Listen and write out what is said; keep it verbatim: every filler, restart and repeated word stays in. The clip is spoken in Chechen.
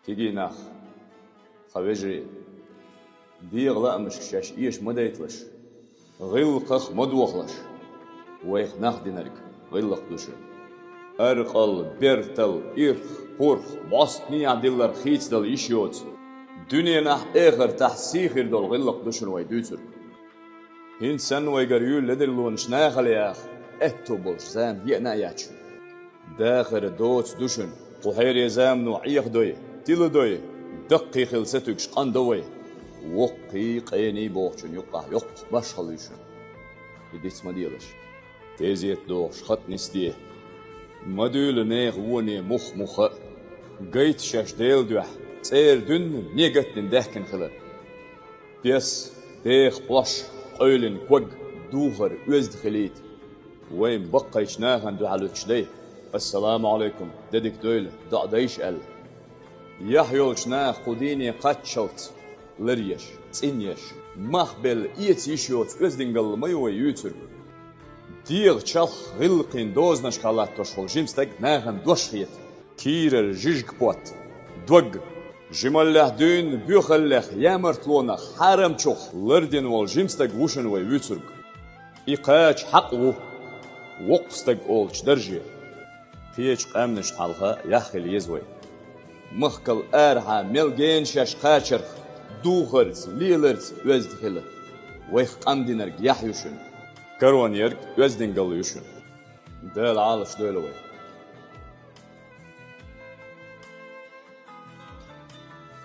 Кегий нах, тхан вежарий, дегӀан лаамашка шаьш эша ма дайталаш, гӀиллакхах ма дохалаш. Вайх нах динарг гӀиллакх ду шуна. Аркъал, бертал, ирх, пурх, бӀостанехьа диллар хийцадала йиш йоцу, дуьненахь, эхартахь сий хир долу гӀиллакх ду шуна вай дуьйцург. ХӀинца санна вайгара юьйлла ледарлонаш нахала яха аьтто болуш зама еана а яц шуна. Дахар доцу ду шуна, кху хьерийн замано Ӏехадой, тиладой, даккхий хила ца туьгуш къандо вай. Воккхий, къений бохучун юккъахь йоккха башхалла ю шуна. И диц ма делаш. Тезета дохуш, хатӀ нисде. Ма дуьйла нехан воне мух-муха а. Гайта шаьш Делан дуьхьа, цӀера дуьненан негатдина даьхкина хилар. Пес, деха пхьош, къевлина ког, духар оьзда хилийта. Вайн баккхийчу нахана дуьхьал луьттуш дай, ассаламу Ӏалайкум, де дика дойла, доӀа дайша аьлла. Яхь йолчу наха кху дийне кхаччалц лар еш, цӀин еш, мах белла эца йиш йоцу оьздангалла ма ю вай юьйцург. ДегӀан чохь гӀиллакхийн дозанашкахь латтош волу жима стаг нахана дош хета. Кийрара жижиг потта, дог, жималлехь дуьйна боьхаллех, ямартлонах, хьарамчух лардина волу жима стаг ву шуна вай вуьйцург. И кхача хьакъ ву, воккха стаг олучу дарже. Кхечу къаьмнашна хьалха яхь хила еза вай. Махкал арахьа мел гена шаьш кхачарх, духарца, леларца оьзда хила. Вайх къам динарг яхь ю шуна. Карон ерг оьздангалла ю шуна. Дала Ӏалаш дойла вай.